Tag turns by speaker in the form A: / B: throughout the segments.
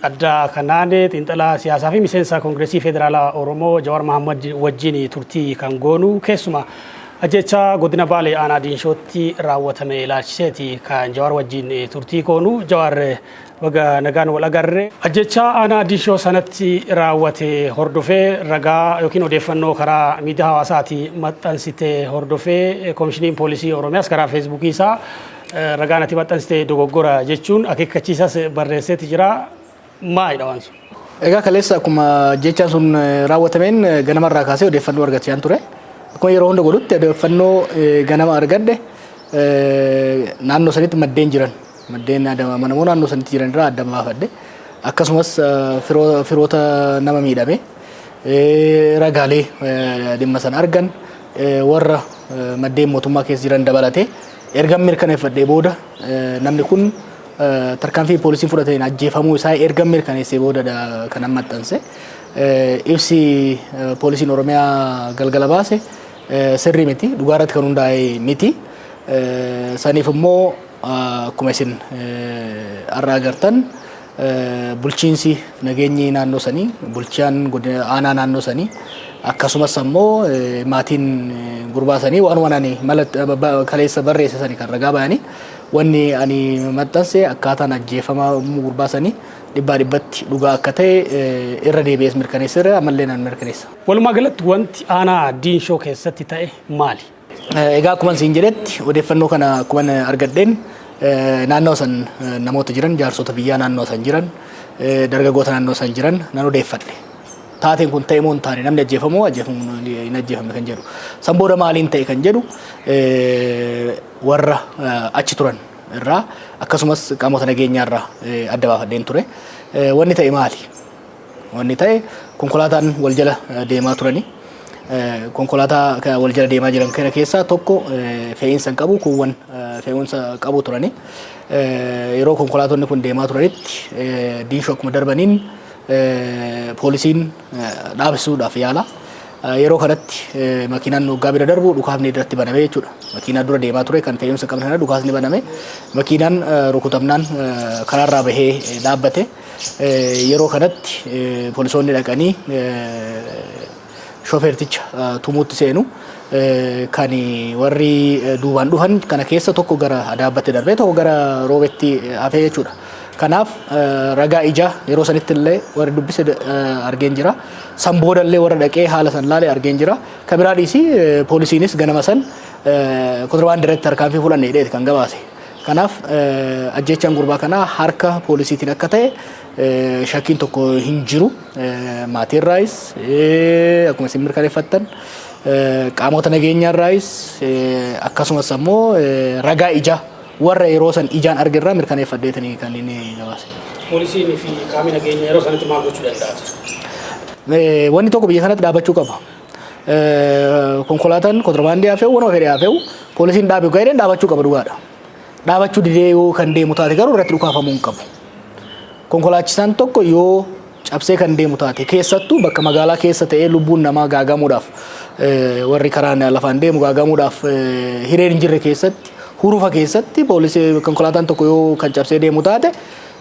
A: Adda kanaan xiinxalaa siyaasaa fi miseensa Koongireesii Federaalaa Oromoo Jawaar Mohammad wajjin turtii kan goonu keessuma ajjeechaa godina Baalee aanaa Diinshootti raawwatame ilaalchiseeti kan Jawaar wajjin turtii goonu. Jawaar, baga nagaan wal agarre. Ajjeechaa aanaa Diinshoo sanatti raawwate hordofee, ragaa yookiin odeeffannoo karaa miidiyaa hawaasaati maxxansite hordofee, Koomishiniin Poolisii Oromiyaas karaa Feesbuukii isaa ragaan ati maxxansite dogoggora jechuun akeekkachiisas barreesseeti jira. Maalidha waan sun?
B: Egaa kaleessa akkuma jechaan sun raawwatameen ganamarraa kaasee odeeffannoo argachaa ture. Akkuma yeroo hunda godhutti odeeffannoo ganama argadhe naannoo sanitti maddeen jiran, maddeen amanamoo naannoo sanitti jiran irraa adda baafadhe. Akkasumas firoota nama miidhame, ragaalee dhimma sana argan, warra maddeen mootummaa keessa jiran dabalatee erga mirkaneeffadhee booda, namni kun tarkaanfii poolisiin fudhateen ajjeefamuu isaa erga mirkaneessee booda kan maxxanse. Ibsi poolisiin Oromiyaa galgala baase sirrii miti, dhugaa irratti kan hundaa'e miti. Saniif immoo akkuma isin har'a agartan, bulchiinsi nageenyi naannoo sanii, bulchaan aanaa naannoo sanii, akkasumas ammoo maatiin gurbaa sanii waan ani kaleessa barreesse sanii kan ragaa bayanii, wanni ani maxxanse akkaataan ajjeefama gurbaa sanii dhibbaa dhibbatti dhugaa akka ta'e irra deebi'ees mirkaneesseera, ammallee nan mirkaneessa.
A: Walumaa galatti wanti aanaa Diinshoo keessatti ta'e maali?
B: Egaa akkuma siin jedhetti, odeeffannoo kana akkuma argadheen naannoo san namoota jiran, jaarsota biyyaa naannoo san jiran, dargaggoota naannoo san jiran nan odeeffadhe. Taateen kun ta'e moo hin taane, namni ajjeefamoo ajjeefamuu hin ajjeefamne kan jedhu. San booda maaliin ta'e kan jedhu warra achi turan irraa akkasumas qaamota nageenyaa irraa adda baafadheen ture. Wanni ta'e maali? Wanni ta'e konkolaataan wal jala deemaa turani. Konkolaataa wal jala deemaa jiran kana keessaa tokko fe'iinsa hin qabu, kuuwwan fe'umsa qabu turani. Yeroo konkolaatonni kun deemaa turanitti, Diinshoo akkuma darbaniin poolisiin dhaabsisuudhaaf yaala. Yeroo kanatti makiinaan waggaa bira darbu dhukaasni irratti baname jechuudha. Makiinaa dura deemaa ture kan fe'umsa qaban sana dhukaasni baname. Makiinaan rukutamnaan karaarraa bahee dhaabbate. Yeroo kanatti poolisoonni dhaqanii shofeerticha tumuutti seenu. Kan warri duubaan dhufan kana keessa tokko gara Adaabbatti darbee, tokko gara Roobetti hafee jechuudha. Kanaaf ragaa ijaa yeroo sanitti illee warri dubbise argeen jira. San booda illee warra dhaqee haala san laale argeen jira. Kan biraa dhiisii, poolisiinis ganama san kontirbaandii irratti tarkaanfii fudhanne jedheeti kan gabaase. Kanaaf ajjeechaan gurbaa kanaa harka poolisiitiin akka ta'e shakkiin tokko hin jiru. Maatiirraayis akkuma isin mirkaneeffattan, qaamota nageenyaarraayis, akkasumas ammoo ragaa ijaa warra yeroo san ijaan argirraa mirkaneeffadheetanii kan inni gabaase.
A: Poolisiin fi qaamni nageenyaa yeroo sanatti maal gochuu danda'a?
B: Wanni tokko biyya kanatti dhaabbachuu qaba. Konkolaataan kontirbaandii haa fe'u, wanuma fedhe haa fe'u, poolisiin dhaabe gaa'edhaan dhaabachuu qaba, dhugaadha. Dhaabachuu didee yoo kan deemu taate garuu irratti dhukaafamuu hin qabu. Konkolaachisaan tokko yoo cabsee kan deemu taate, keessattuu bakka magaalaa keessa ta'ee lubbuun namaa gaagamuudhaaf, warri karaan lafaan deemu gaagamuudhaaf hireen hin jirre keessatti, hurufa keessatti, poolisii konkolaataan tokko yoo kan cabsee deemu taate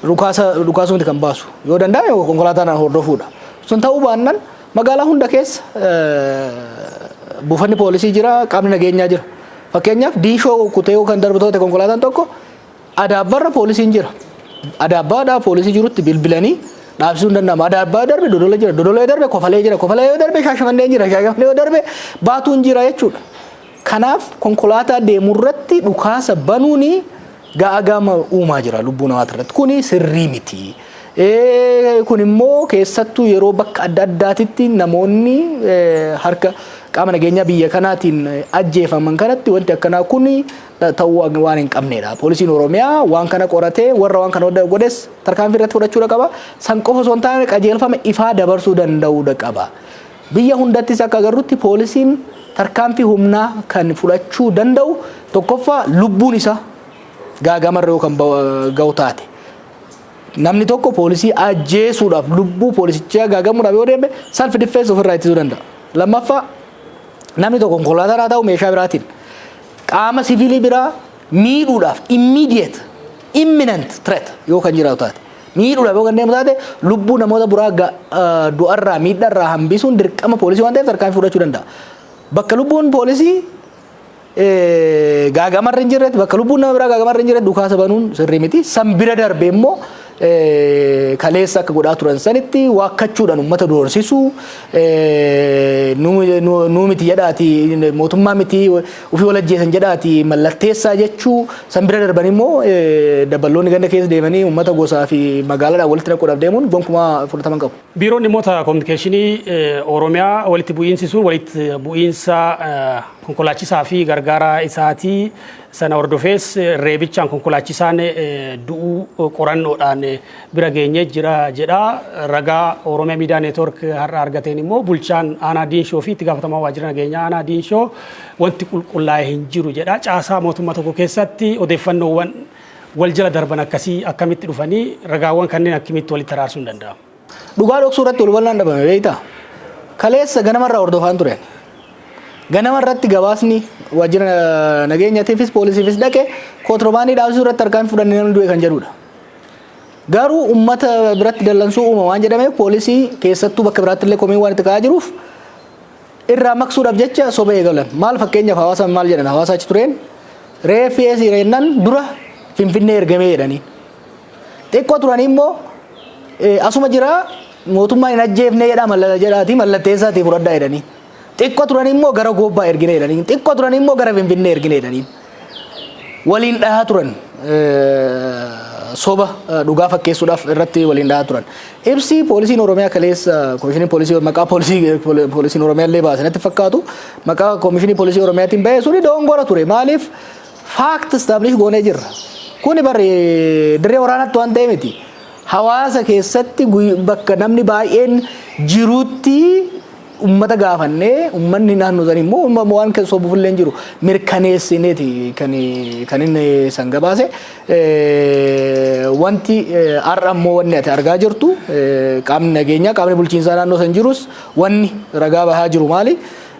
B: dhukaasa dhukaasumti kan baasu yoo danda'ame konkolaataan hordofuudha. Sun ta'uu baannaan magaalaa hunda keessa buufanni poolisii jira, qaamni nageenyaa jira. Fakkeenyaaf Diinshoo kutee yoo kan darbu taate konkolaataan tokko, Adaabbaarra poolisiin jira. Adaabbaadhaa poolisii jirutti bilbilanii dhaabsisuun danda'ama. Adaabbaa darbe Dodola jira. Dodola yoo darbe Kofalee jira. Kofalee yoo darbe Shaashamannee jira. Shaashamannee yoo darbe Baatuun jira jechuudha. Kanaaf konkolaataa deemurratti dhukaasa banuuni gaaga'ama uumaa jira lubbuu namaati irratti. Kuni sirrii miti. Kun immoo keessattuu yeroo bakka adda addaatitti namoonni harka qaama nageenyaa biyya kanaatiin ajjeefaman kanatti wanti akkanaa kun ta'uu waan hin qabnedha. Poolisiin Oromiyaa waan kana qoratee warra waan kana godhes tarkaanfii irratti fudhachuudha qaba. San qofa osoo hin taane qajeelfama ifaa dabarsuu danda'uudha qaba. Biyya hundattis akka agarrutti poolisiin tarkaanfii humnaa kan fudhachuu danda'u tokkoffaa lubbuun isaa gaagamarra yoo kan ga'u taate. Namni tokko poolisii ajjeesuudhaaf, lubbuu poolisichaa gaagamuudhaaf yoo deeme, self defense, ofirraa ittisuu danda'a. Lammaffaa, namni tokko konkolaataa haa ta'u meeshaa biraatiin qaama siviilii biraa miidhuudhaaf immediate imminent threat yoo kan jiraatu taate. Miidhuudhaaf yoo kan deemu taate, lubbuu namoota biraa du'arraa, miidharraa hambisuun dirqama poolisii waan ta'eef tarkaanfii fudhachuu danda'a. Bakka lubbuun poolisii gaagamarra hin jirretti, bakka lubbuun nama biraa gaagamarra hin jirretti dhukaasa banuun sirrii miti. San bira darbe immoo kaleessa akka godhaa turan sanitti waakkachuudhaan uummata doorsisuu, nuu miti jedhaati, mootummaa miti, ofii wal ajjeesan jedhaati mallatteessaa jechuu, san bira darban immoo dabballoonni ganda keessa deemanii uummata gosaa fi magaalaadhaan walitti naquudhaaf deemuun gonkumaa fudhatama hin qabu.
A: Biiroon dhimmoota koominikeeshinii Oromiyaa walitti bu'iinsi sun walitti bu'iinsa konkolaachisaa fi gargaaraa isaatii, sana hordofees reebichaan konkolaachisaan du'uu qorannoodhaan bira geenyee jira jedha. Ragaa Oromiyaa Miidiyaa Neetwork har'a argateen immoo bulchaan aanaa Diinshoo fi itti gaafatamaa waajjira nageenyaa aanaa Diinshoo wanti qulqullaa'e hin jiru jedha. Caasaa mootummaa tokko keessatti odeeffannoowwan wal jala darban akkasii akkamitti dhufanii, ragaawwan kanneen akkamitti walitti araarsuun danda'ama?
B: Dhugaa dhoksuu irratti wal hubannaan dhabame, beektaa? Kaleessa ganamarraa hordofaan ture. Ganama irratti gabaasni waajjira nageenyaatiifis poolisiifis dhaqe kontiroobaandii dhaabsisuu irratti tarkaanfii fudhannee namni du'e kan jedhudha. Garuu uummata biratti dallansuu uuma waan jedhameef, poolisii keessattuu bakka biraatti illee komiin waan itti ka'aa jiruuf irraa maqsuudhaaf jecha soba eegalan. Maal, fakkeenyaaf hawaasa maal jedhan, hawaasa achi tureen reeffi eessi reennaan dura Finfinnee ergamee jedhanii. Xiqqoo turanii immoo asuma jira, mootummaan hin ajjeefne jedhaa jedhaatii mallatteessaatii fudhadhaa jedhanii. Xiqqoo turanii immoo gara Goobbaa ergine jedhanii. Xiqqoo turanii immoo gara Finfinnee ergine jedhanii. Waliin dhahaa turan, soba dhugaa fakkeessuudhaaf irratti waliin dhahaa turan. Ibsi poolisiin Oromiyaa kaleessa, koomishiniin poolisii maqaa poolisii poolisiin Oromiyaa illee baase natti fakkaatu, maqaa koomishinii poolisii Oromiyaatiin bahee suni dogongora ture. Maaliif? Fact establish goonee jirra. Kuni bari dirree waraanaatti waan ta'e miti. Hawaasa keessatti bakka namni baay'een jirutti ummata gaafannee, ummanni naannoo sanii immoo waan kan sobuuf illee hin jiru, mirkaneessineeti kan inni san gabaase. Wanti har'a immoo wanni ati argaa jirtu, qaamni nageenyaa, qaamni bulchiinsaa naannoo san jirus wanni ragaa bahaa jiru maali?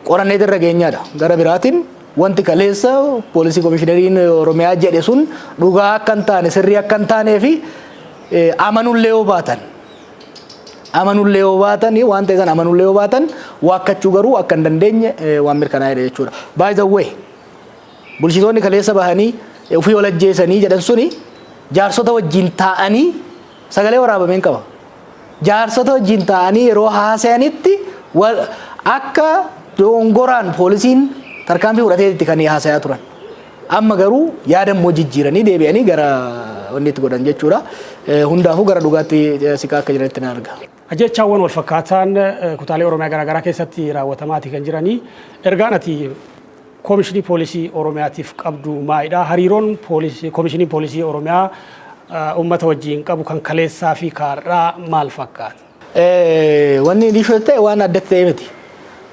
B: Qorannee irra geenyaadha. Gara biraatiin wanti kaleessa poolisii komishineriin Oromiyaa jedhe sun dhugaa akka hin taane, sirrii akka hin taanee fi amanullee yoo baatan, waan ta'e sana amanullee yoo baatan, waakkachuu garuu akka hin dandeenye waan mirkanaa'edha jechuudha. By the way, bulchitoonni kaleessa bahanii ofii wal ajjeesanii jedhan suni jaarsota wajjin taa'anii sagalee waraabameen qaba. Jaarsota wajjin taa'anii yeroo haasa'anitti akka dogongoraan poolisiin tarkaanfii fudhateetti kan haasayaa turan. Amma garuu yaada immoo jijjiiranii deebi'anii gara wanni itti godhan jechuudha. Hundaafuu gara dhugaatti siqaa akka jiranitti nan arga.
A: Ajjechaawwan wal fakkaataan kutaalee Oromiyaa garaagaraa keessatti raawwatamaati kan jiranii. Ergaan ati koomishinii poolisii Oromiyaatiif qabdu maalidha? Hariiroon koomishinii poolisii Oromiyaa uummata wajjin qabu kan kaleessaa fi kaarraa maal fakkaata?
B: Wanni Diinshoo ta'e waan addatti ta'e miti.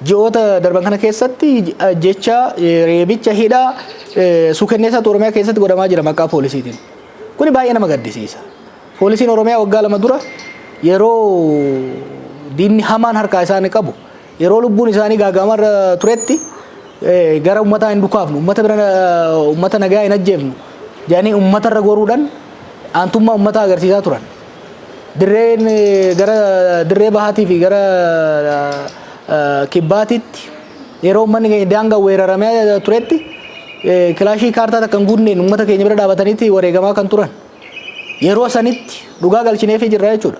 B: Ji'oota darban kana keessatti jecha reebicha, hidhaa suukenneessaatu Oromiyaa keessatti godhamaa jira maqaa poolisiitiin. Kuni baay'ee nama gaddisiisa. Poolisiin Oromiyaa waggaa 2 dura yeroo diinni hamaan harkaa isaanii qabu, yeroo lubbuun isaanii gaagamarra turetti, gara uummataa hin dhukaafnu, uummata bira, uummata nagaa hin ajjeefnu jedhanii uummatarra goruudhaan aantummaa uummataa agarsiisaa turan. Dirreen gara dirree bahaatii fi gara kibbaatitti yeroo uummanni keenya daangaa weeraramee turetti kilaashii kaartaa takka hin guunneen uummata keenya bira dhaabataniitti wareegamaa kan turan. Yeroo sanitti dhugaa galchineefii jirra jechuudha.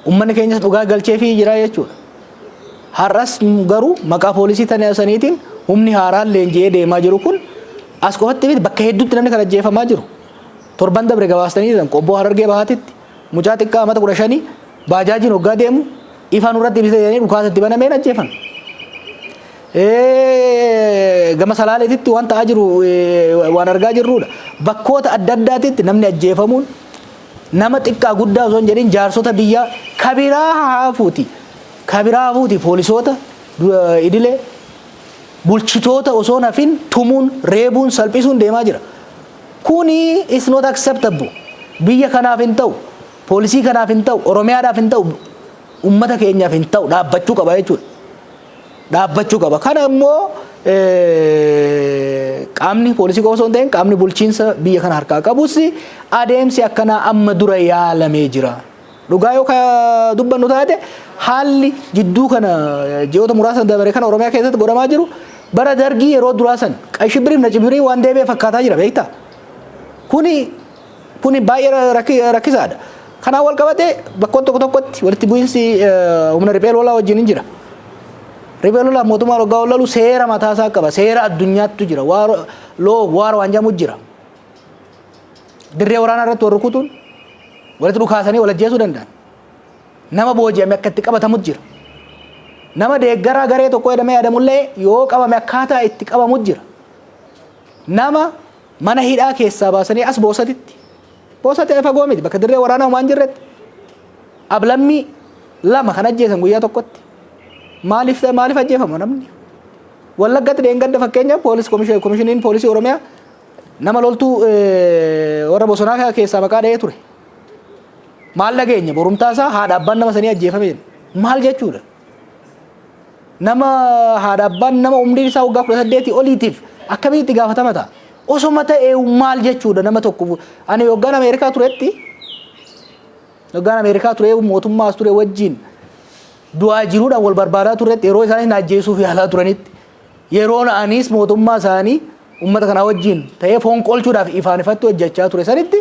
B: Uummanni keenyas dhugaa galcheefii jira jechuudha. Har'as garuu maqaa poolisii saniitiin humni haaraan leenji'ee deemaa jiru kun as qofatti miti, bakka hedduutti namni kan ajjeefamaa jiru. Torban dabre gabaastanii jiran, Qobboo Harargee Bahaatitti mucaa xiqqaa amata 15 baajaajiin hoggaa deemu ifaan irratti ibsa jedhanii dhukaasa itti banameen ajjeefan. Gama Salaaleetitti waan ta'aa jiru waan argaa jirrudha. Bakkoota adda addaatitti namni ajjeefamuun nama xiqqaa guddaa osoo hin jedhin, jaarsota biyyaa kabiraa haafuuti. Kabiraa haafuuti, poolisoota idilee, bulchitoota osoo nafin tumuun, reebuun, salphisuun deemaa jira. Kuni is not acceptable. Biyya kanaaf hin ta'u, poolisii kanaaf hin ta'u, Oromiyaadhaaf hin ta'u, uummata keenyaaf hin ta'u, dhaabbachuu qaba jechuudha. Dhaabbachuu qaba. Kana immoo qaamni poolisii qofa osoo hin ta'in qaamni bulchiinsa biyya kana harkaa qabus adeemsi akkanaa amma dura yaalamee jira. Dhugaa yoo ka dubbannu taate, haalli jidduu kana ji'oota muraasa dabare kana Oromiyaa keessatti godhamaa jiru bara Dargii yeroo duraa san ቀይ ሽብር iif ነጭ ሽብር waan deebi'e fakkaataa jira, beektaa. Kuni baay'ee rakkisaadha. Kanaan wal qabatee bakkoon tokko tokkotti walitti bu'iinsi humna riphee lolaa wajjin hin jira. Riphee lolaa mootummaan waggaa wal lolu seera mataasaa qaba. Seera addunyaattu jira. Loo waar waan jedhamu jira. Dirree waraanaa irratti wal rukutuun, walitti dhukaasanii wal ajjeesuu danda'an. Nama booji'ame akka itti qabatamu jira. Nama deeggaraa garee tokko jedhamee yaadamullee yoo qabame akkaataa itti qabamu jira. Nama mana hidhaa keessaa baasanii as Boosatitti. Boosatti fagoo miti, bakka dirree waraanaa homaan jirretti. Ablammii lama kan ajjeesan guyyaa tokkotti. Maaliif ajjeefama namni? Wallaggatti dheengadda fakkeenyaaf poolis komishiniin poolisii Oromiyaa nama loltuu warra bosonaa keessaa maqaa dha'ee ture. Maal dhageenya? Borumtaa isaa haadha abbaan nama sanii ajjeefame jedhu. Maal jechuudha? Nama haadha abbaan nama umriin isaa waggaa 18 oliitiif akkamitti gaafatama ta'a? Osoma ta'ee maal jechuudha? Nama tokko, ani waggaan Ameerikaa ture, mootummaas ture wajjin du'aa jiruudhaan wal barbaadaa turretti, yeroo isaanis na ajjeesuuf yaalaa turanitti, yeroo anis mootummaa isaanii uummata kanaa wajjin ta'ee foon qolchuudhaaf ifaan ifatti hojjechaa ture sanitti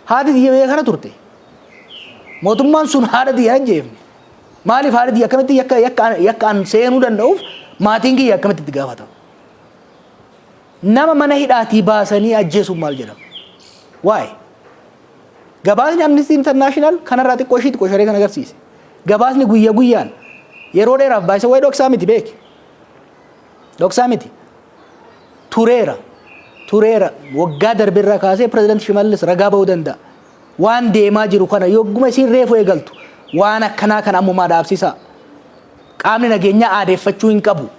B: haati tiyya biyya kana turte. Mootummaan sun haadha tiyya ajjeefne. Maaliif haadha tiyya akkamitti yakka an seenuu danda'uuf maatiin kiyya akkamitti itti gaafatama? Nama mana hidhaatii baasanii ajjeesuun maal jedhama? Waa'ee. Gabaasni Amnesty International kanarraa xiqqoo ishii xiqqoo sharee kan agarsiise. Gabaasni guyya guyyaan yeroo dheeraaf baay'isa waa'ee dhoksaa miti, beeki. Dhoksaa miti. Tureera. Tureera. Waggaa darbirraa kaasee Pireezidant Shimallis ragaa ba'uu danda'a. Waan deemaa jiru kana yogguma isiin reefu eegaltu waan akkanaa kana ammumaa dhaabsisaa. Qaamni nageenyaa aadeeffachuu hin qabu.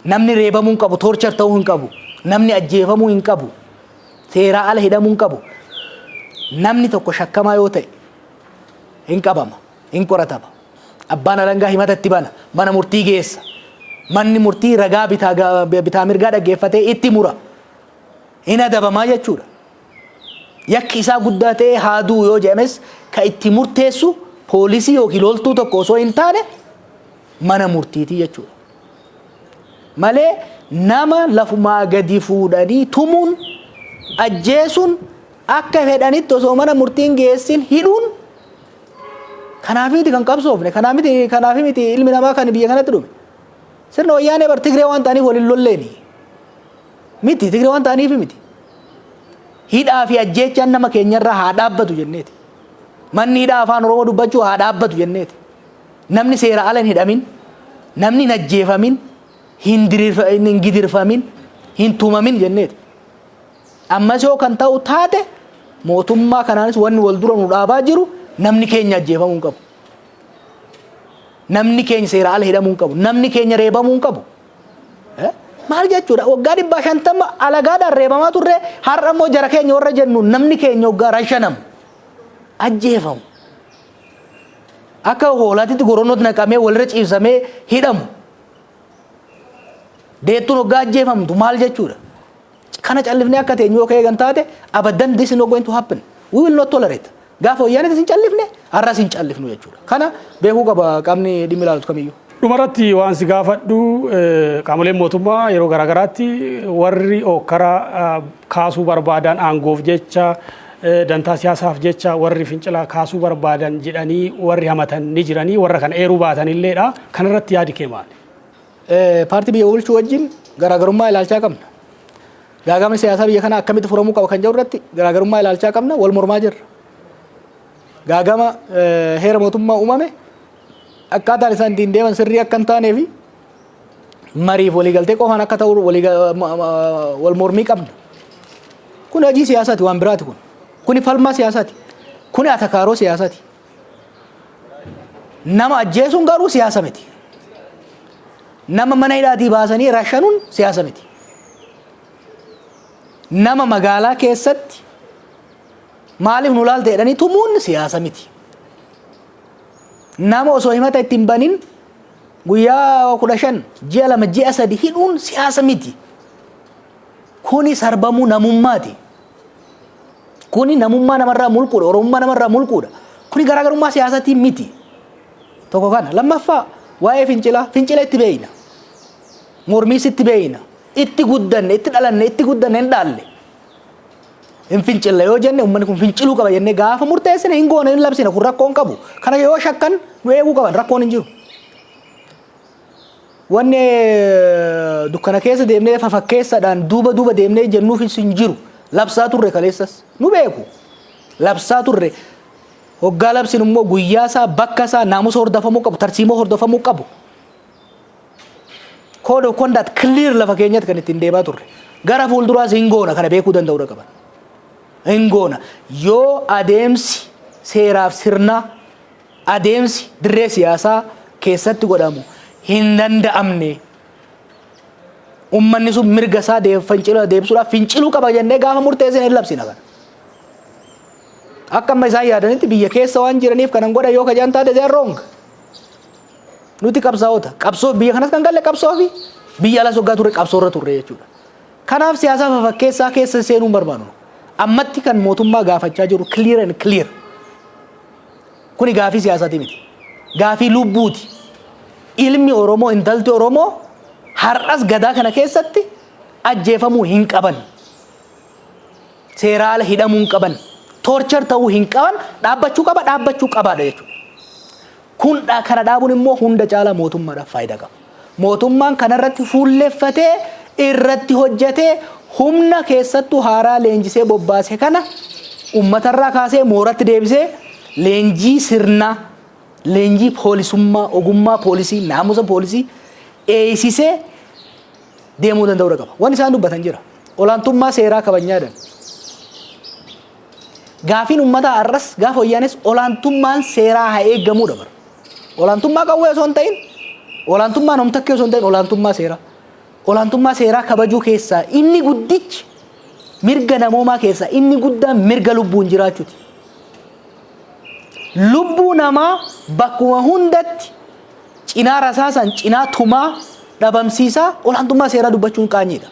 B: Namni reebamuu hin qabu, torture ta'uu hin qabu, namni ajjeefamuu hin qabu, seeraa ala hidhamuu hin qabu. Namni tokko shakkamaa yoo ta'e hin qabama, hin qoratama. Abbaan alangaa himata itti bana, mana murtii geessa. Manni murtii ragaa bitaa mirgaa dhaggeeffatee itti mura. Hin adabamaa jechuudha. Yakki isaa guddaa ta'ee haa du'u yoo jedhames ka itti murteessu poolisii yookiin loltuu tokko osoo hin taane mana murtiitii jechuudha. Malee nama lafumaa gadi fuudhanii tumuun, ajjeesuun, akka fedhanitti osoo mana murtiin geessin hidhuun, kanaaf miti kan qabsoofne, kanaaf miti ilmi namaa kan biyya kanatti dhume. Sirna Wayyaanee bar Tigree waan ta'aniif waliin lolleeni. Miti, Tigree waan ta'aniif miti. Hidhaa fi ajjeechaan nama keenyarraa haa dhaabbatu jenneeti. Manni hidhaa afaan Oromoo dubbachuu haa dhaabbatu jenneeti. Namni seera ala hin hidhamin, namni hin ajjeefamin, hin gidirfamin, hin tumamin jenneeti. Ammas yoo kan ta'u taate mootummaa kanaanis wanni wal dura nu dhaabaa jiru namni keenya ajjeefamuu hin qabu. Namni keenya seera ala hidhamuu hin qabu. Namni keenya reebamuu hin qabu. Maal jechuudha? Waggaa 150 alagaadhaan reebamaa turre, har'a immoo jara keenya warra jennu namni keenya waggaa rashanamu, ajjeefamu. Akka hoolaatitti goronootti naqamee walirra ciibsamee hidhamu. Deettuun waggaa ajjeefamtu maal jechuudha? Kana callifnee akka teenyu yoo eegan taate, abadan, this is not going to happen. We will not tolerate. Gaafa Wayyaanitti hin callifne, har'as hin callifnu jechuudha. Kana beekuu qaba qaamni dhimmi ilaalutu kamiyyuu.
A: Dhumarratti waan si gaafadhu, qaamoleen mootummaa yeroo garaagaraatti warri okkara kaasuu barbaadan, aangoof jecha, dantaa siyaasaaf jecha warri fincila kaasuu barbaadan jedhanii warri hamatan ni jiranii, warra kana eeruu baatanilleedha. Kanarratti yaadi kee maali?
B: Paartii biyya bulchuu wajjin garaagarummaa ilaalchaa qabna. Gaagamni siyaasaa biyya kanaa akkamitti furamuu qaba kan jedhu irratti garaagarummaa ilaalchaa qabna, wal mormaa jirra. Gaagama heera mootummaa uumame akkaataan isaan ittiin deeman sirrii akka hin taanee fi mariif waliigaltee qofaan akka ta'u wal mormii qabna. Kun hojii siyaasaati, waan biraati kun. Kuni falmaa siyaasaati. Kuni atakaaroo siyaasaati. Nama ajjeesuun garuu siyaasa miti. Nama mana hidhaatii baasanii rashanuun siyaasa miti. Nama magaalaa keessatti maaliif nu laalte jedhanii tumuun siyaasa miti. Nama osoo himata ittiin banin guyyaa 15, ji'a 2, ji'a 3 hidhuun siyaasa miti. Kuni sarbamuu namummaati. Kuni namummaa namarraa mulquudha. Oromummaa namarraa mulquudha. Kuni garaagarummaa siyaasatii miti. Tokko kana. Lammaffaa, waa'ee fincilaa. Fincila itti beeyna. Mormiis itti beeyna. Itti guddanne, itti dhalanne, itti guddanne, hin dhaalle. Hin fincilla yoo jenne, uummanni kun finciluu qaba jennee gaafa murteessine, hin goone, hin labsine. Kun rakkoon qabu. Kana yoo shakkan nu eeguu qaban, rakkoon hin jiru. Wanni dukkana keessa deemnee fafakkeessaadhaan duuba duuba deemnee jennuufis hin jiru. Labsaa turre kaleessas. Nu beeku. Labsaa turre. Hoggaa labsin immoo guyyaa isaa, bakka isaa, naamusa hordofamuu qabu, tarsiimoo hordofamuu qabu. Code of conduct clear lafa keenyatti kan ittiin deemaa turre. Gara fuulduraas hin goona, kana beekuu danda'uu qaban. Hin goona. Yoo adeemsi seeraaf sirnaa, adeemsi dirree siyaasaa keessatti godhamu hin danda'amne, ummanni sun mirga isaa fincila deebisuudhaaf finciluu qaba jennee gaafa murteessine, hin labsina kana. Akka amma isaan yaadanitti biyya keessa waan jiraniif kanan godha yoo kajaan taate, they are wrong. Nuti qabsaa'ota. Qabsoo biyya kanas kan galle qabsoo fi biyya alas waggaa turre qabsoo irra turre jechuudha. Kanaaf siyaasa fafakkeessaa keessa seenuu hin barbaadu. Ammatti kan mootummaa gaafachaa jiru clear and clear. Kuni gaafii siyaasaati miti. Gaafii lubbuuti. Ilmi Oromoo, intalti Oromoo har'as gadaa kana keessatti ajjeefamuu hin qaban. Seera ala hidhamuu hin qaban. Torture ta'uu hin qaban. Dhaabbachuu qaba, dhaabbachuu qabaadha jechuudha. Kun kana dhaabuun immoo hunda caalaa mootummaadhaaf faayidaa qaba. Mootummaan kanarratti fuulleffatee irratti hojjetee, humna keessattuu haaraa leenjisee bobbaase kana uummatarraa kaasee mooratti deebisee, leenjii sirnaa, leenjii poolisummaa, ogummaa poolisii, naamusa poolisii eeysisee deemuu danda'uu qaba. Wanni isaan dubbatan jira. Olaantummaa seeraa kabajnyaadhaan. Gaafiin uummataa har'as gaafa wayyaanes olaantummaan seeraa haa eeggamuudha bara. Olaantummaa qawwee osoo hin ta'in, olaantummaa namtakkee osoo hin ta'in, olaantummaa seeraa. Olaantummaa seeraa kabajuu keessaa inni guddichi, mirga namoomaa keessaa inni guddaan mirga lubbuun jiraachuuti. Lubbuu namaa bakkuma hundatti cinaa rasaasan, cinaa tumaa dhabamsiisaa olaantummaa seeraa dubbachuun qaanyiidha.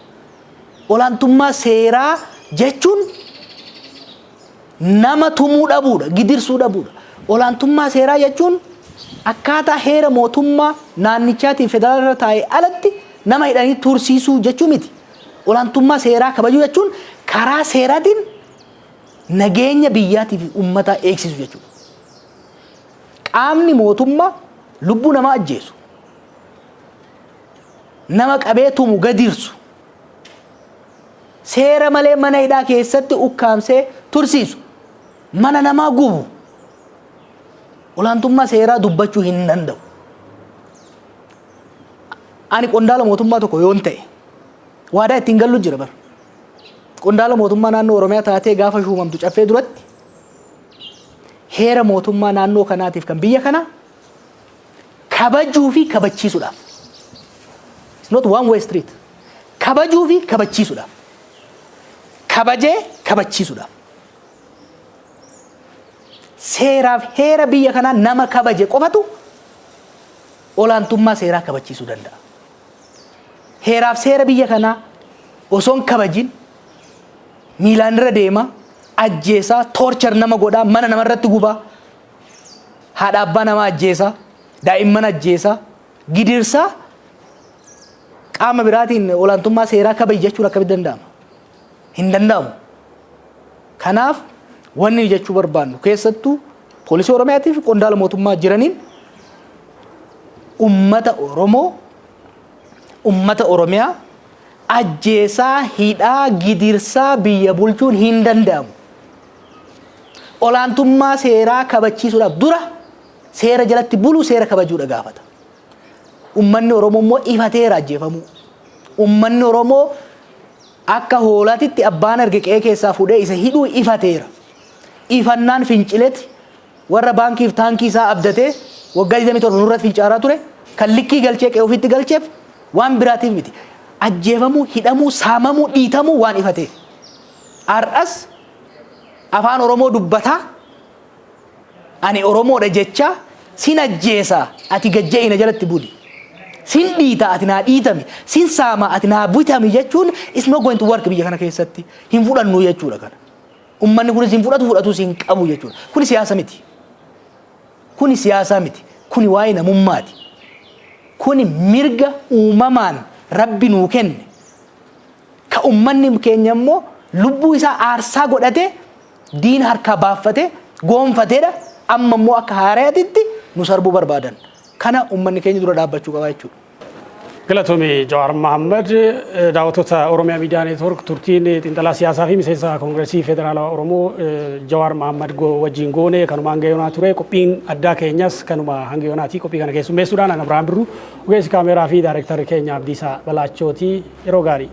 B: Olaantummaa seeraa jechuun nama tumuu dhabuudha, gidirsuu dhabuudha. Olaantummaa seeraa jechuun akkaataa heera mootummaa naannichaatiin federaala irra taa'e alatti nama hidhanii tursiisuu jechuu miti. Olaantummaa seeraa kabajuu jechuun karaa seeraatiin nageenya biyyaatii fi uummataa eegsisu jechuudha. Qaamni mootummaa lubbuu namaa ajjeesu, nama qabee tumu, gadirsu, seera malee mana hidhaa keessatti ukkaamsee tursiisu, mana namaa gubu, olaantummaa seeraa dubbachuu hin danda'u. Ani qondaala mootummaa tokko yoon ta'e, waadaa ittiin gallu jira bara. Qondaala mootummaa naannoo Oromiyaa taatee gaafa shuumamtu, caffee duratti heera mootummaa naannoo kanaatiif kan biyya kanaa kabajuu fi kabachiisuudhaaf. It's not one way street. Kabajuu fi kabachiisuudhaaf. Kabajee kabachiisuudhaaf. Seeraaf heera biyya kanaa nama kabaje qofatu olaantummaa seeraa kabachiisuu danda'a. Heeraaf seera biyya kanaa osoo hin kabajin miilaan irra deema, ajjeesaa, torture nama godhaa, mana namarratti gubaa, haadha abbaa namaa ajjeesaa, daa'imman ajjeesaa, gidirsaa, qaama biraatiin olaantummaa seeraa kabaji jechuun akkamitti danda'ama? Hin danda'amu. Kanaaf wanni jechuu barbaannu, keessattuu poolisii Oromiyaatiif qondaala mootummaa jiraniin, ummata Oromoo, ummata Oromiyaa ajjeesaa, hidhaa, gidirsaa biyya bulchuun hin danda'amu. Olaantummaa seeraa kabachiisuudhaaf dura seera jalatti buluu, seera kabajuudha gaafata. Ummanni Oromoo immoo ifateera ajjeefamuu. Ummanni Oromoo akka hoolaatitti abbaan arge qe'ee keessaa fuudhee isa hidhuu ifateera. Ifannaan fincileeti warra baankiif taankii isaa abdatee waggaa 27 nurratti fincaaraa ture kan likkii galchee qe'ee ofiitti galcheef waan biraatiif miti. Ajjeefamuu, hidhamuu, saamamuu, dhiitamuu waan ifateef. Har'as afaan Oromoo dubbataa, ani Oromoodha jecha, sin ajjeesaa, ati gajja'ina jalatti buli. Sin dhiita, ati naa dhiitami. Sin saama, ati naa bitami jechuun is not going to work biyya kana keessatti. Hin fudhannu jechuudha kana. Uummanni kunis hin fudhatu, fudhatus hin qabu jechuudha. Kuni siyaasa miti. Kuni siyaasaa miti. Kuni waa'ee namummaati. Kuni mirga uumamaan Rabbi nuu kenne. Ka uummanni keenya immoo lubbuu isaa aarsaa godhatee, diina harkaa baaffatee goonfateedha. Amma immoo akka haaraatitti nu sarbuu barbaadan. Kana uummanni keenya dura dhaabbachuu qaba jechuudha.
A: Galatoomii Jawaar Mahammad. Daawwattoota Oromiyaa Miidiyaa Neetwoork, turtiin xiinxalaa siyaasaa fi miseensa Koongireesii Federaalawaa Oromoo Jawaar Mahammad wajjin goone kanuma hanga yoonaa ture. Qophiin addaa keenyas kanuma hanga yoonaatii. Qophii kana keessummeessuudhaan ana Birhaan Birruu, ogeessi kaameeraa fi daayirektarri keenya Abdiisaa Balaachooti. Yeroo gaarii.